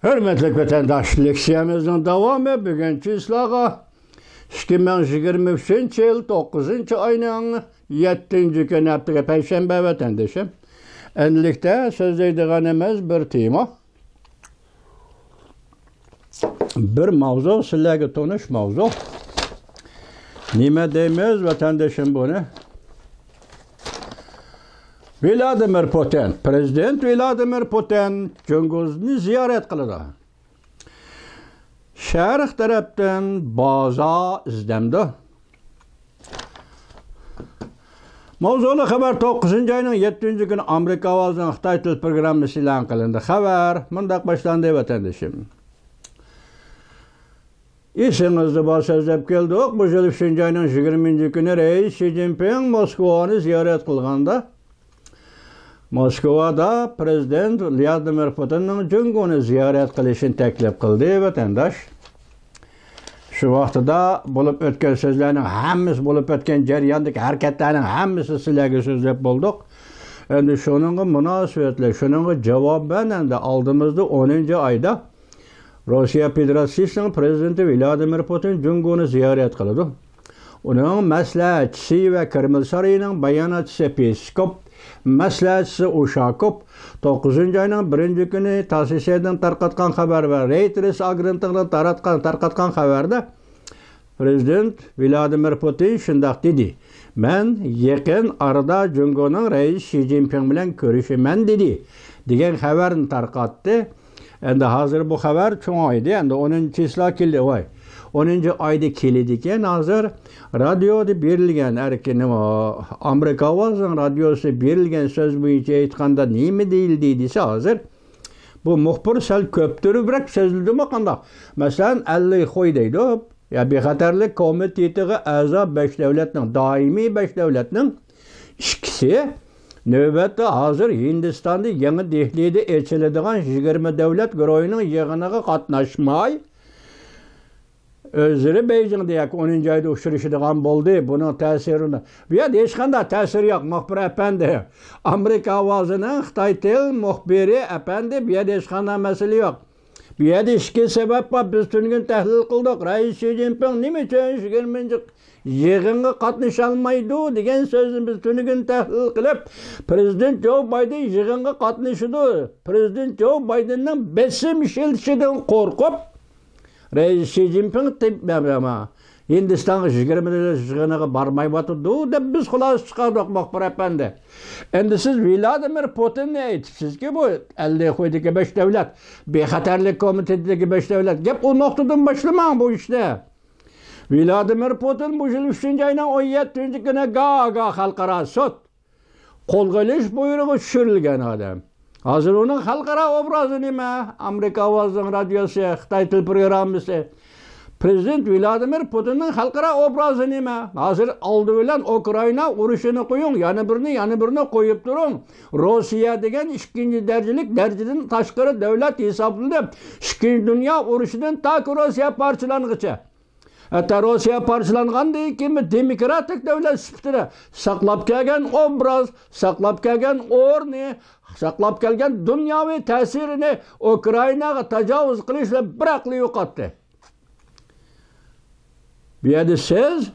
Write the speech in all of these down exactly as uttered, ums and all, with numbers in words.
ھۆرمەتلىك ۋەتەنداش، لېكسىيەمىزنىڭ داۋامى بۈگۈن چىسلاغا ئىككى مىڭ يىگىرمە ئۈچىنچى يىل توققۇزىنچى ئاينىڭ يەتتىنچى كۈنى، ھەپتىگە پەيشەنبە ۋەتەندىشىم. ئەنلىكتە سۆزلەيدىغىنىمىز بىر تېما، بىر ماۋزۇ، سىلەرگە تونۇش ماۋزۇ. نېمە دەيمىز ۋەتەندىشىم بۇنى؟ ۋلادىمىر پۇتىن، پرېزىدېنت ۋلادىمىر پۇتىن جۇڭگونى زىيارەت قىلىدۇ. شەرق تەرەپتىن بازا ئىزدەمدۇ. ماۋزۇلۇق خەۋەر، توققۇزىنچى ئاينىڭ يەتتىنچى كۈنى ئامېرىكا ئاۋازىنىڭ خىتاي تىل پروگراممىسى ئېلان قىلىندى. خەۋەر مۇنداق باشلاندى، ۋەتەندىشىم. ئېسىڭىزدە بار، سۆزلەپ كەلدۇق. بۇ يىل ئۈچىنچى ئاينىڭ يىگىرمىنچى كۈنى رەئىس شى جىنپىڭ موسكۋانى زىيارەت قىلغاندا، موسكۋادا پرېزىدېنت ۋلادىمىر پۇتىننىڭ جۇڭگونى زىيارەت قىلىشىنى تەكلىپ قىلدى، ۋەتەنداش. شۇ ۋاقتىدا بولۇپ ئۆتكەن سۆزلەرنىڭ ھەممىسى، بولۇپ ئۆتكەن جەرياندىكى ھەرىكەتلەرنىڭ ھەممىسى سىلەرگە سۆزلەپ بولدۇق. ئەمدى شۇنىڭغا مۇناسىۋەتلىك، شۇنىڭغا جاۋابەن، ئەمدى ئالدىمىزدا ئونىنچى ئايدا روسىيە فېدېراتسىيىسىنىڭ پرېزىدېنتى ۋلادىمىر پۇتىن جۇڭگونى زىيارەت قىلىدۇ. ئۇنىڭ مەسلىھەتچىسى ۋە كرېمل سارىيىنىڭ باياناتچىسى پېسكوپ، مەسلىھەتچىسى ئۇشاكوف توققۇزىنچى ئاينىڭ بىرىنچى كۈنى تاسسېدىن تارقاتقان خەۋەر ۋە رېيتېرس ئاگېنتلىقىنىڭ تاراتقان، تارقاتقان خەۋەردە پرېزىدېنت ۋلادىمىر پۇتىن شۇنداق دېدى: «مەن يېقىن ئارىدا جۇڭگونىڭ رەئىسى شى جىنپىڭ بىلەن كۆرۈشىمەن» دېدى، دېگەن خەۋەرنى تارقاتتى. ئەمدى ھازىر بۇ خەۋەر چوڭايدى. ئەمدى ئونىنچى چىسلا كېلدى، ۋاي. ئونىنچى ئايدا كېلىدىكەن ھازىر. رادىيودا بېرىلگەن ئەركىن، ئامېرىكا ئاۋازىنىڭ رادىيوسىدا بېرىلگەن سۆز بويىچە ئېيتقاندا نېمە دېيىلدى دېسە، ھازىر بۇ مۇخبىر سەل كۆپتۈرۈپرەك سۆزلىدىمۇ قانداق؟ مەسىلەن، ئەللىي خۇي دەيدۇ. يا بىخەتەرلىك كومىتېتىغا ئەزا بەش دۆلەتنىڭ، دائىمىي بەش دۆلەتنىڭ ئىككىسى نۆۋەتتە ھازىر ھىندىستاندا يېڭى دېھلىدا ئېچىلىدىغان يىگىرمە دۆلەت گۇرۇھىنىڭ يىغىنىغا قاتناشماي، ئۆزلىرى بېيجىڭدا ياكى ئونىنچى ئايدا ئۇچرىشىدىغان بولدى. بۇنىڭ تەسىرىنى، بۇ يەردە ھېچقانداق تەسىر يوق، مۇخبىر ئەپەندى. ئامېرىكا ئاۋازىنىڭ خىتاي تىل مۇخبىرى ئەپەندى، بۇ يەردە ھېچقانداق مەسىلە يوق. بۇ يەردە ئىككى سەۋەب بار. بىز تۈنۈگۈن تەھلىل قىلدۇق. رەئىس شى جىنپىڭ نېمە ئۈچۈن يىگىرمىنچى يىغىنغا قاتنىشالمايدۇ دېگەن سۆزنى بىز تۈنۈگۈن تەھلىل قىلىپ، پرېزىدېنت جو بايدېن يىغىنغا قاتنىشىدۇ. پرېزىدېنت جو بايدېننىڭ بېسىم ئىشلىتىشىدىن قورقۇپ، رەئىس شى جىنپىڭ تىپ-، ھىندىستانغا يىگىرمە دۆلەت يىغىنىغا بارمايۋاتىدۇ دەپ بىز خۇلاسە چىقاردۇق، مۇخبىر ئەپەندى. ئەمدى سىز ۋلادىمىر پۇتىننى ئېيتىپسىزكى، بۇ ئەللىي خۇيدىكى بەش دۆلەت، بىخەتەرلىك كومىتېتىدىكى بەش دۆلەت. گەپ ئۇ نۇقتىدىن باشلىماڭ بۇ ئىشنى. ۋلادىمىر پۇتىن بۇ يىل ئۈچىنچى ئاينىڭ ئون يەتتىنچى كۈنى گاگا خەلقئارا سوت قولغا ئېلىش بۇيرۇقى چۈشۈرۈلگەن ئادەم. ھازىر ئۇنىڭ خەلقئارا ئوبرازى نېمە؟ ئامېرىكا ئاۋازىنىڭ رادىيوسى، خىتاي تىل پروگراممىسى، پرېزىدېنت ۋلادىمىر پۇتىننىڭ خەلقئارا ئوبرازى نېمە؟ ھازىر ئالدى بىلەن ئۇكرائىنا ئۇرۇشىنى قويۇڭ، يەنە بىرنى، يەنە بىرنى قويۇپ تۇرۇڭ. روسىيە دېگەن ئىككىنچى دەرىجىلىك، دەرىجىدىن تاشقىرى دۆلەت ھېسابلىنىپ، ئىككىنچى دۇنيا ئۇرۇشىدىن تاكى روسىيە پارچىلانغىچە، ھەتتا روسىيە پارچىلانغاندىن كېيىن دېموكراتىك دۆلەت سۈپىتىدە ساقلاپ كەلگەن ئوبراز، ساقلاپ كەلگەن ئورنى، ساقلاپ كەلگەن دۇنياۋى تەسىرىنى ئۇكرائىناغا تاجاۋۇز قىلىش بىلەن بىراقلا يوقاتتى. بۇ يەردە سىز،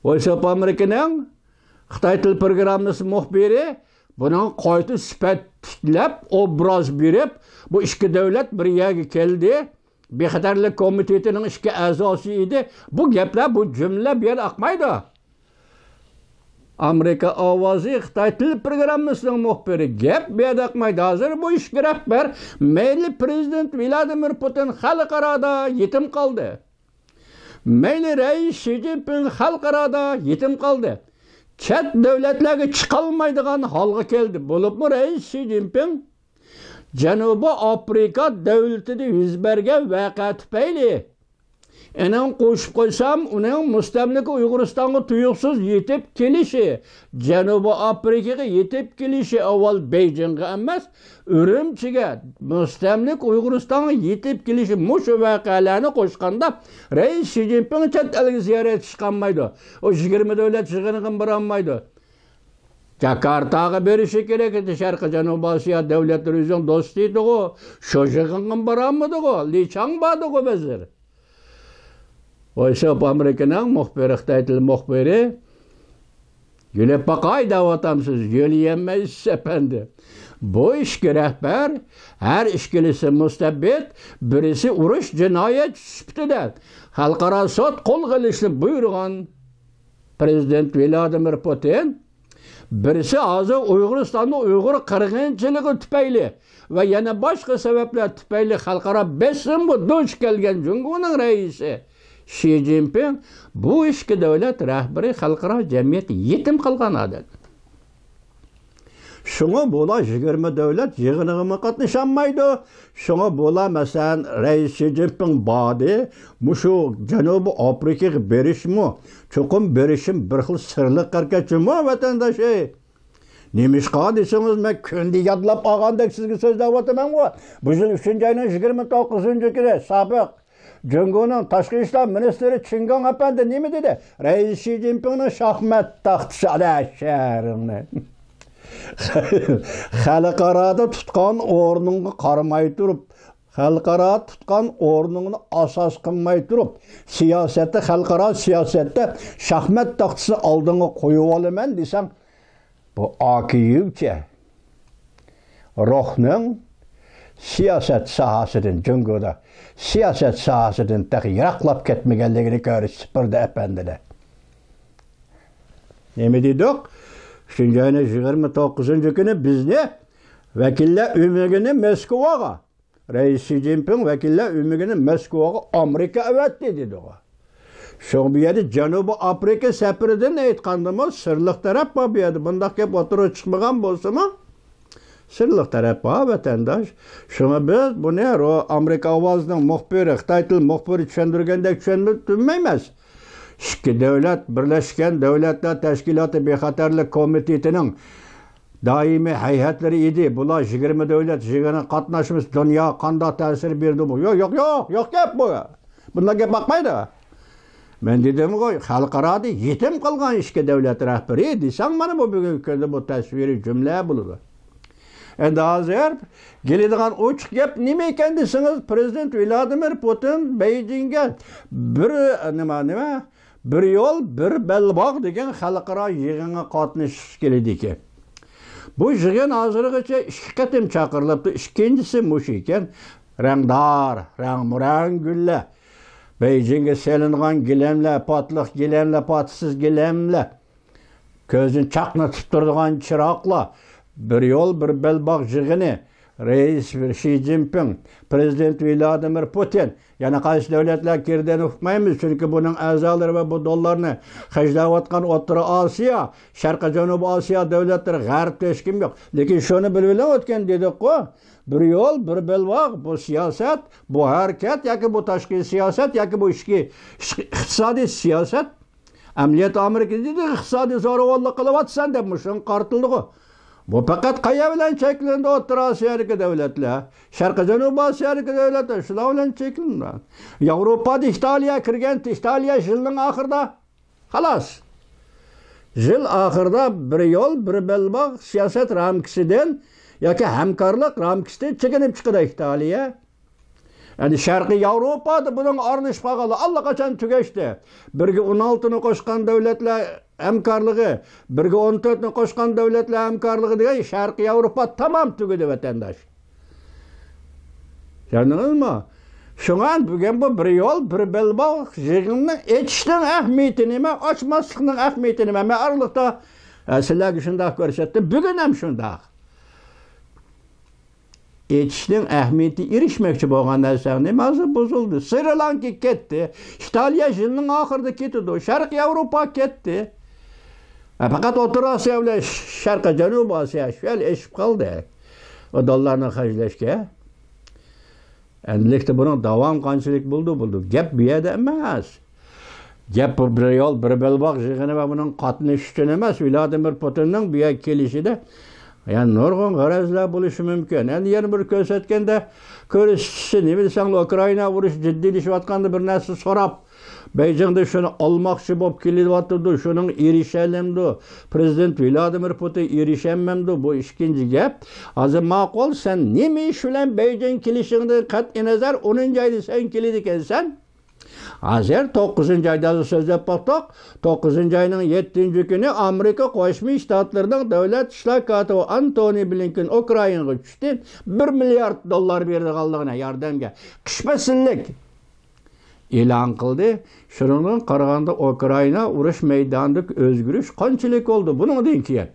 ۋويس ئوف ئامېرىكىنىڭ خىتاي تىل پروگراممىسى مۇخبىرى بۇنىڭغا قايتا سۈپەت تىكلەپ، ئوبراز بېرىپ، بۇ ئىككى دۆلەت بىر يەرگە كەلدى، بىخەتەرلىك كومىتېتىنىڭ ئىككى ئەزاسى ئىدى. بۇ گەپلەر، بۇ جۈملە بۇ يەردە ئاقمايدۇ. ئامېرىكا ئاۋازى خىتاي تىل پروگراممىسىنىڭ مۇخبىرى، گەپ بۇ يەردە ئاقمايدۇ. ھازىر بۇ ئىككى رەھبەر، مەيلى پرېزىدېنت ۋلادىمىر پۇتىن خەلقئارادا يېتىم قالدى، مەيلى رەئىس شى جىنپىڭ خەلقئارادا يېتىم قالدى. چەت دۆلەتلەرگە چىقالمايدىغان ھالغا كەلدى. بولۇپمۇ رەئىس شى جىنپىڭ جەنۇبىي ئافرىقا دۆلىتىدە يۈز بەرگەن ۋەقە تۈپەيلى، ئېنىڭ قوشۇپ قويسام، ئۇنىڭ مۇستەملىكە ئۇيغۇرىستانغا تۇيۇقسىز يېتىپ كېلىشى، جەنۇبىي ئافرىقىغا يېتىپ كېلىشى، ئاۋۋال بېيجىڭغا ئەمەس، ئۈرۈمچىگە، مۇستەملىكە ئۇيغۇرىستانغا يېتىپ كېلىشى، مۇشۇ ۋەقەلەرنى قوشقاندا، رەئىس شى جىنپىڭ چەت ئەلگە زىيارەتكە چىقالمايدۇ. ئۇ يىگىرمە دۆلەت يىغىنىغىمۇ بارالمايدۇ. جاكارتاغا بېرىشى كېرەك ئىدى، شەرقىي جەنۇبىي ئاسىيا دۆلەتلىرى ئۆزىنىڭ دوستى ئىدىغۇ، شۇ يىغىنغىمۇ بارالمىدىغۇ، لى چاڭ باردىغۇ ۋەزىر. ۋويس ئوف ئامېرىكىنىڭ مۇخبىرى، خىتاي تىل مۇخبىرى، يۆلەپ باقاي دەۋاتامسىز، يۆلىيەلمەيسىز ئەپەندى. بۇ ئىككى رەھبەر، ھەر ئىككىلىسى مۇستەبىت، بىرىسى ئۇرۇش جىنايەتچىسى سۈپىتىدە خەلقئارا سوت قولغا ئېلىشنى بۇيرۇغان پرېزىدېنت ۋلادىمىر پۇتىن، بىرسى ھازىر ئۇيغۇرىستاندا ئۇيغۇر قىرغىنچىلىقى تۈپەيلى ۋە يەنە باشقا سەۋەبلەر تۈپەيلى خەلقئارا بېسىمغا دۇچ كەلگەن جۇڭگونىڭ رەئىسى شى جىنپىڭ. بۇ ئىككى دۆلەت رەھبىرى خەلقئارا جەمئىيەت يېتىم قىلغان ئادەم. شۇڭا بۇلار يىگىرمە دۆلەت يىغىنىغىمۇ قاتنىشالمايدۇ. شۇڭا بۇلار، مەسىلەن، رەئىس شى جىنپىڭ باردى، مۇشۇ جەنۇبىي ئافرىقىغا بېرىشمۇ، چوقۇم بېرىشىم بىر خىل سىرلىق ھەرىكەتچىمۇ، ۋەتەنداش، ئەي؟ نېمىشقا دېسىڭىز، مەن كۈندە يادلاپ ئالغاندەك سىزگە سۆزلەۋاتىمەنغۇ. بۇ يىل ئۈچىنچى ئاينىڭ يىگىرمە توققۇزىنچى كۈنى سابىق جۇڭگونىڭ تاشقى ئىشلار مىنىستىرى چېن گاڭ ئەپەندى نېمە دېدى؟ رەئىس شى جىنپىڭنىڭ شاھمات تاختىسى ئەلە شەھىرىڭنى. خەلقئارادا تۇتقان ئورنۇڭغا قارىماي تۇرۇپ، خەلقئارادا تۇتقان ئورنۇڭنى ئاساس قىلماي تۇرۇپ، سىياسەتتە، خەلقئارا سىياسەتتە شاھمات تاختىسىنى ئالدىڭغا قويۇۋالىمەن دېسەڭ، بۇ ئاكىيىۋچە روھنىڭ سىياسەت ساھەسىدىن، جۇڭگودا سىياسەت ساھەسىدىن تېخى يىراقلاپ كەتمىگەنلىكىنى كۆرسىتىپ بېرىدۇ، ئەپەندىلەر. نېمە دېدۇق؟ ئۈچىنچى ئاينىڭ يىگىرمە توققۇزىنچى كۈنى بىزنى ۋەكىللەر ئۆمىكىنى مەسكۇۋاغا، رەئىس شى جىنپىڭ ۋەكىللەر ئۆمىكىنى مەسكۇۋاغا ئامېرىكا ئەۋەتتى دېدىغۇ. شۇڭا بۇ يەردە جەنۇبىي ئافرىقا سەپىرىدىن ئېيتقاندىمۇ، سىرلىق تەرەپ بار بۇ يەردە. بۇنداق گەپ ئوتتۇرىغا چىقمىغان بولسىمۇ، سىرلىق تەرەپ بار، ۋەتەنداش. شۇڭا بىز بۇنى رو-، ئامېرىكا ئاۋازىنىڭ مۇخبىرى، خىتاي تىل مۇخبىرى چۈشەندۈرگەندەك چۈشەندۈرمەيمىز. ئىككى دۆلەت، بىرلەشكەن دۆلەتلەر تەشكىلاتى بىخەتەرلىك كومىتېتىنىڭ دائىمىي ھەيئەتلىرى ئىدى. بۇلار يىگىرمە دۆلەت يىغىنىغا قاتناشمىسا دۇنياغا قانداق تەسىر بېرىدۇ بۇ؟ يوق، يوق، يوق، يوق گەپ بۇ. بۇنداق گەپ باقمايدۇ. مەن دېدىمغۇ، خەلقئارادا يېتىم قالغان ئىككى دۆلەت رەھبىرى دېسەڭ، مانا بۇ بۈگۈنكى كۈندە بۇ تەسۋىرىي جۈملە بولىدۇ. ئەمدى ھازىر كېلىدىغان ئوچۇق گەپ نېمە ئىكەن دېسىڭىز، پرېزىدېنت ۋلادىمىر پۇتىن بېيجىڭگە بىر، نېمە، نېمە، بىر يول، بىر بەلباغ دېگەن خەلقئارا يىغىنغا قاتنىشىشقا كېلىدىكەن. بۇ يىغىن ھازىرغىچە ئىككى قېتىم چاقىرىلىپتۇ، ئىككىنچىسى مۇشۇ ئىكەن. رەڭدار، رەڭمۇرەڭ گۈللەر، بېيجىڭگە سېلىنغان گىلەملەر، پاتلىق گىلەملەر، پاتسىز گىلەملەر، كۆزنى چاقنىتىپ تۇرىدىغان چىراغلار، بىر يول، بىر بەلباغ يىغىنى، رەئىس شى جىنپىڭ، پرېزىدېنت ۋلادىمىر پۇتىن، يەنە قايسى دۆلەتلەر كىردىن ئۇقمايمىز، چۈنكى بۇنىڭ ئەزالىرى ۋە بۇ دوللارنى خەجلەۋاتقان ئوتتۇرا ئاسىيا، شەرقىي جەنۇبىي ئاسىيا دۆلەتلىرى، غەربتە ھېچكىم يوق. لېكىن شۇنى بىلىۋېلىڭ، ئۆتكەن دېدۇققۇ، بىر يول، بىر بەلباغ، بۇ سىياسەت، بۇ ھەرىكەت ياكى بۇ تاشقى سىياسەت ياكى بۇ ئىچكى، ئىچكى ئىقتىسادىي سىياسەت ئەمەلىيەتتە ئامېرىكا دېدى، ئىقتىسادىي زورىۋاللىق قىلىۋاتىسەن دەپ، مۇشۇنىڭغا قارىتىلدىغۇ. بۇ پەقەت قەيەر بىلەن چەكلىنىدۇ؟ ئوتتۇرا ئاسىيادىكى دۆلەتلەر، شەرقىي جەنۇبىي ئاسىيادىكى دۆلەتلەر شۇلار بىلەن چەكلىنىدۇ. ياۋروپادا ئىتالىيە كىرگەن، ئىتالىيە يىلنىڭ ئاخىرىدا، خالاس، يىل ئاخىرىدا بىر يول، بىر بەلباغ سىياسەت رامكىسىدىن ياكى ھەمكارلىق رامكىسىدىن چېكىنىپ چىقىدۇ ئىتالىيە. ئەمدى شەرقىي ياۋروپادا بۇنىڭغا ئارىلىشىپ قالغانلار ئاللىقاچان تۈگەشتى. بىرگە ئون ئالتىنى قوشقان دۆلەتلەر ھەمكارلىقى، بىرگە ئون تۆتنى قوشقان دۆلەتلەر ھەمكارلىقى دېگەن شەرقىي ياۋروپا تامام تۈگىدى، ۋەتەنداش. چۈشەندىڭىزمۇ؟ شۇڭا بۈگۈن بۇ بىر يول، بىر بەلباغ يىغىنىنى ئېچىشنىڭ ئەھمىيىتى نېمە، ئاچماسلىقنىڭ ئەھمىيىتى نېمە؟ مەن ئارىلىقتا، ئە، سىلەرگە شۇنداق كۆرسەتتىم، بۈگۈن ھەم شۇنداق. ئېچىشنىڭ ئەھمىيىتى، ئېرىشمەكچى بولغان نەرسەڭ نېمە؟ ھازىر بۇزۇلدى. سرى لانكا كەتتى. ئىتالىيە يىلنىڭ ئاخىرىدا كېتىدۇ. شەرقىي ياۋروپا كەتتى. ھە، پەقەت ئوتتۇرا ئاسىيا بىلەن شەرقىي جەنۇبىي ئاسىيا شۇ يەر ئېشىپ قالدى. ئۇ دوللارنى خەجلەشكە. ئەمدىلىكتە بۇنىڭ داۋامى قانچىلىك بولىدۇ، بولىدۇ. گەپ بۇ يەردە ئەمەس. گەپ بۇ بىر يول، بىر بەلباغ يىغىنى ۋە بۇنىڭ قاتنىشىشى ئۈچۈن ئەمەس، ۋلادىمىر پۇتىننىڭ بۇ يەرگە كېلىشىدە، يەنى نۇرغۇن غەرەزلەر بولۇشى مۇمكىن. ئەمدى يەنە بىر كۆرسەتكەندە، كۆرسىتىشى نېمە دېسەڭلار، ئۇكرائىنا ئۇرۇشى جىددىيلىشىۋاتقاندا بىر نەرسە سوراپ، بېيجىڭدا شۇنى ئالماقچى بولۇپ كېلىۋاتىدۇ، شۇنىڭغا ئېرىشەلەمدۇ؟ پرېزىدېنت ۋلادىمىر پۇتىن ئېرىشەلمەمدۇ؟ بۇ ئىككىنچى گەپ. ھازىر ماقۇل، سەن نېمە ئىش بىلەن بېيجىڭ كېلىشىڭدىن قەتئىينەزەر، ئونىنچى ئايدا سەن كېلىدىكەنسەن. ھازىر توققۇزىنچى ئايدا سۆزلەپ باقتۇق. توققۇزىنچى ئاينىڭ يەتتىنچى كۈنى ئامېرىكا قوشما شتاتلىرىنىڭ دۆلەت ئىشلار كاتىپى ئانتونى بلىنكېن ئۇكرائىناغا چۈشتىن بىر مىليارد دوللار بېرىدىغانلىقىنى ياردەمگە قىش پەسىللىك ئېلان قىلدى. شۇنىڭغا قارىغاندا، ئۇكرائىنا ئۇرۇش مەيدانىدىكى ئۆزگىرىش قانچىلىك بولدى بۇنىڭدىن كېيىن؟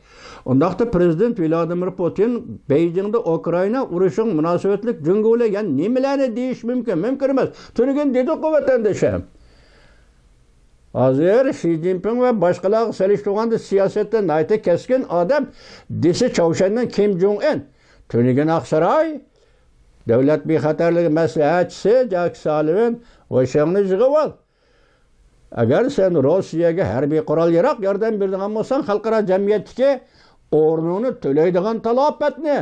ئۇنداقتا پرېزىدېنت ۋلادىمىر پۇتىن بېيجىڭدا ئۇكرائىنا ئۇرۇشىغا مۇناسىۋەتلىك جۇڭگو بىلەن يەنە نېمىلەرنى دېيىشى مۇمكىن؟ مۇمكىن ئەمەس. تۈنۈگۈن دېدۇققۇ، ۋەتەندىشىم. ھازىر شى جىنپىڭ ۋە باشقىلارغا سېلىشتۇرغاندا سىياسەتتە ناھايىتى كەسكىن ئادەم دېسى چاۋشيەننىڭ كىم جۇڭ ئىن. تۈنۈگۈن ئاقساراي دۆلەت بىخەتەرلىكى مەسلىھەتچىسى جاك سالىۋىن، ھوشۇڭنى يىغىۋال. ئەگەر سەن روسىيەگە ھەربىي قورال ياراغ ياردەم بېرىدىغان بولساڭ، خەلقئارا جەمئىيەتتىكى ئورنۇڭنى تۆلەيدىغان تالاپەتنى،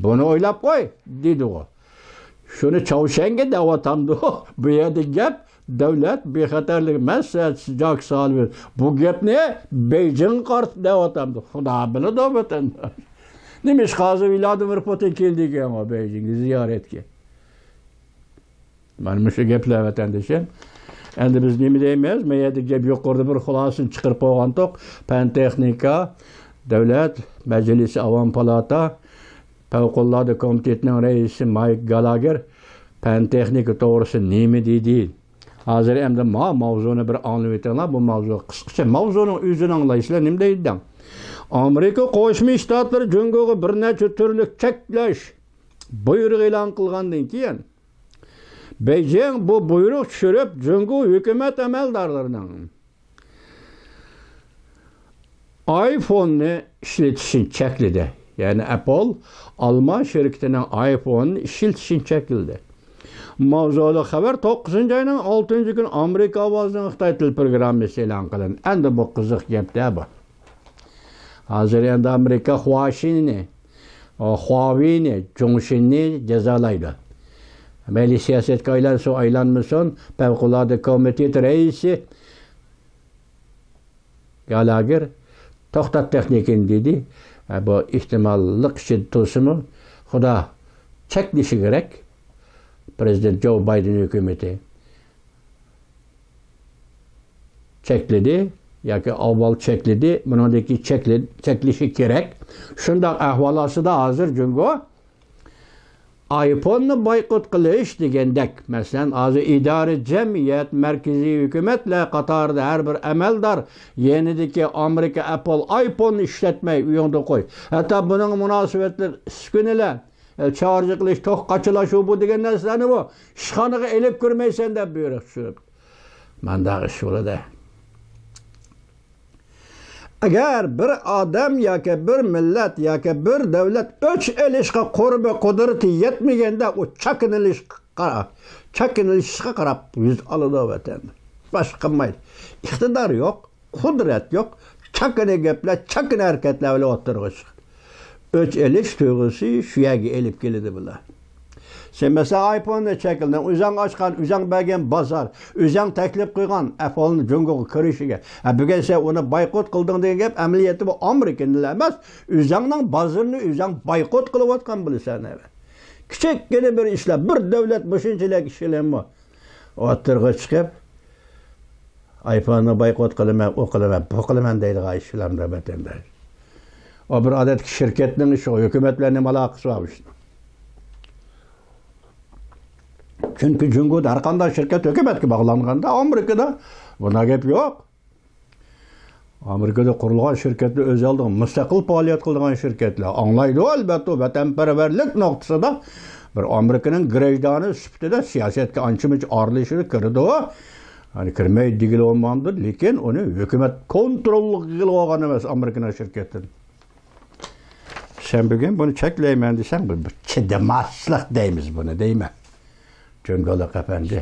بۇنى ئويلاپ قوي، دېدىغۇ. شۇنى چاۋشيەنگە دەۋاتامدۇ؟ بۇ يەردە گەپ دۆلەت بىخەتەرلىكى مەسلىھەتچىسى جاك سالىۋىن بۇ گەپنى بېيجىڭغا قارىتىپ دەۋاتامدۇ؟ خۇدا بىلىدۇ، ۋەتەنداش. نېمىشقا ھازىر ۋلادىمىر پۇتىن كېلىدىكەن بېيجىڭگە زىيارەتكە؟ مانا مۇشۇ گەپلەر، ۋەتەندىشىم. ئەمدى بىز نېمە دەيمىز؟ مەن يەردە گەپ يۇقىرىدا بىر خۇلاسىنى چىقىرىپ قويغانتۇق. پەن تېخنىكا دۆلەت مەجلىسى، ئاۋام پالاتا پەۋقۇلئاددە كومىتېتىنىڭ رەئىسى مايك گالاگېر پەن تېخنىكا توغرىسىدا نېمە دېدى؟ ھازىر ئەمدى ما ماۋزۇنى بىر ئاڭلىۋېتىڭلار. بۇ ماۋزۇ قىسقىچە. ماۋزۇنىڭ ئۆزىنى ئاڭلايسىلەر. نېمە دەيدۇ دەڭ؟ ئامېرىكا قوشما شتاتلىرى جۇڭگوغا بىر نەچچە تۈرلۈك چەكلەش بۇيرۇقى ئېلان قىلغاندىن كېيىن، بېيجىڭ بۇ بۇيرۇق چۈشۈرۈپ، جۇڭگو ھۆكۈمەت ئەمەلدارلىرىنىڭ ئايفوننى ئىشلىتىشنى چەكلىدى. يەنى ئەپل ئالمان شىركىتىنىڭ ئايفوننى ئىشلىتىشىنى چەكلىدى. ماۋزۇلۇق خەۋەر توققۇزىنچى ئاينىڭ ئالتىنچى كۈنى ئامېرىكا ئاۋازىنىڭ خىتاي تىل پروگراممىسى ئېلان قىلىندى. ئەمدى بۇ قىزىق گەپتە بۇ. ھازىر ئەمدى ئامېرىكا خۇاشىنى، خۇاۋېينى، جۇڭشىننى جازالايدۇ. مەيلى سىياسەتكە ئايلانسۇن، ئايلانمىسۇن، پەۋقۇلئاددە كومىتېت رەئىسى گالاگېر توختات تېخنىكىنى دېدى. بۇ ئېھتىماللىق ئىچىدە تۇرسىمۇ، خۇدا چەكلىشى كېرەك. پرېزىدېنت جو بايدېن ھۆكۈمىتى چەكلىدى ياكى ئاۋۋال چەكلىدى، بۇنىڭدىن كېيىن چەكلى-، چەكلىشى كېرەك. شۇنداق ئەھۋال ئاستىدا ھازىر جۇڭگو ئايفوننى بايقۇت قىلىش دېگەندەك، مەسىلەن، ھازىر ئىدارە، جەمئىيەت، مەركىزىي ھۆكۈمەتلەر قاتارىدا ھەر بىر ئەمەلدار يېنىدىكى ئامېرىكا ئەپل ئايفوننى ئىشلەتمەي ئۆيۈڭدە قوي. ھەتتا بۇنىڭغا مۇناسىۋەتلىك ئۈسكۈنىلەر، ئە، چارج قىلىش، توك قاچىلاش، ئۇ بۇ دېگەن نەرسىلەرنى بۇ ئىشخانىغا ئېلىپ كىرمەيسەن دەپ بۇيرۇق چۈشۈرۈپتۇ. مانداق ئىش بولىدۇ. ئەگەر بىر ئادەم ياكى بىر مىللەت ياكى بىر دۆلەت ئۆچ ئېلىشقا قۇربى، قۇدرىتى يەتمىگەندە، ئۇ چاكىنىلىشقا، چاكىنىلىشقا قاراپ يۈز ئالىدۇ ۋەتەندە. باشقا قىلمايدۇ. ئىقتىدار يوق، قۇدرەت يوق. چاكىنا گەپلەر، چاكىنا ھەرىكەتلەر بىلەن ئوتتۇرىغا چىقىدۇ. ئۆچ ئېلىش تۇيغۇسى شۇ يەرگە ئېلىپ كېلىدۇ بۇلار. سەن مەسىلەن ئايفوننى چەكلىدىڭ، ئۆزۈڭ ئاچقان، ئۆزۈڭ بەرگەن بازار، ئۆزۈڭ تەكلىپ قىلغان ئەپلنى جۇڭگوغا كىرىشىگە. ھە، بۈگۈن سەن ئۇنى بايقۇت قىلدىڭ دېگەن گەپ ئەمەلىيەتتە بۇ ئامېرىكىنىلا ئەمەس، ئۆزۈڭنىڭ بازىرىنى ئۆزۈڭ بايقۇت قىلىۋاتقان بولىسەن. كىچىككىنە بىر ئىشلار، بىر دۆلەت مۇشۇنچىلىك ئىش بىلەنمۇ ئوتتۇرىغا چىقىپ، ئايفوننى بايقۇت قىلىمەن، ئۇ قىلىمەن، بۇ قىلىمەن دەيدىغان ئىش بىلەن ۋەتەنداش. ئۇ بىر ئادەتتىكى شىركەتنىڭ ئىشى، ھۆكۈمەت بىلەن نېمە ئالاقىسى بار بۇ ئىشنىڭ؟ چۈنكى جۇڭگودا ھەر قانداق شىركەت ھۆكۈمەتكە باغلانغاندا، ئامېرىكىدا بۇنداق گەپ يوق. ئامېرىكىدا قۇرۇلغان شىركەتلەر ئۆز ئالدىغا مۇستەقىل پائالىيەت قىلىدىغان شىركەتلەر. ئاڭلايدۇ، ئەلۋەتتە، ۋەتەنپەرۋەرلىك نۇقتىسىدا بىر ئامېرىكىنىڭ گرېجدانى سۈپىتىدە سىياسەتكە ئانچە-مۇنچە ئارىلىشىدۇ، كىرىدۇ. يەنى كىرمەيدۇ دېگىلى بولمامدۇ، لېكىن ئۇنى ھۆكۈمەت كونتروللۇقىغا ئالغان ئەمەس ئامېرىكىنىڭ شىركەتلىرىنى. سەن بۈگۈن بۇنى چەكلەيمەن دېسەڭ، بۇ بىر چىدىماسلىق دەيمىز بۇنى، دەيمەن. جۇڭگولۇق ئەپەندى.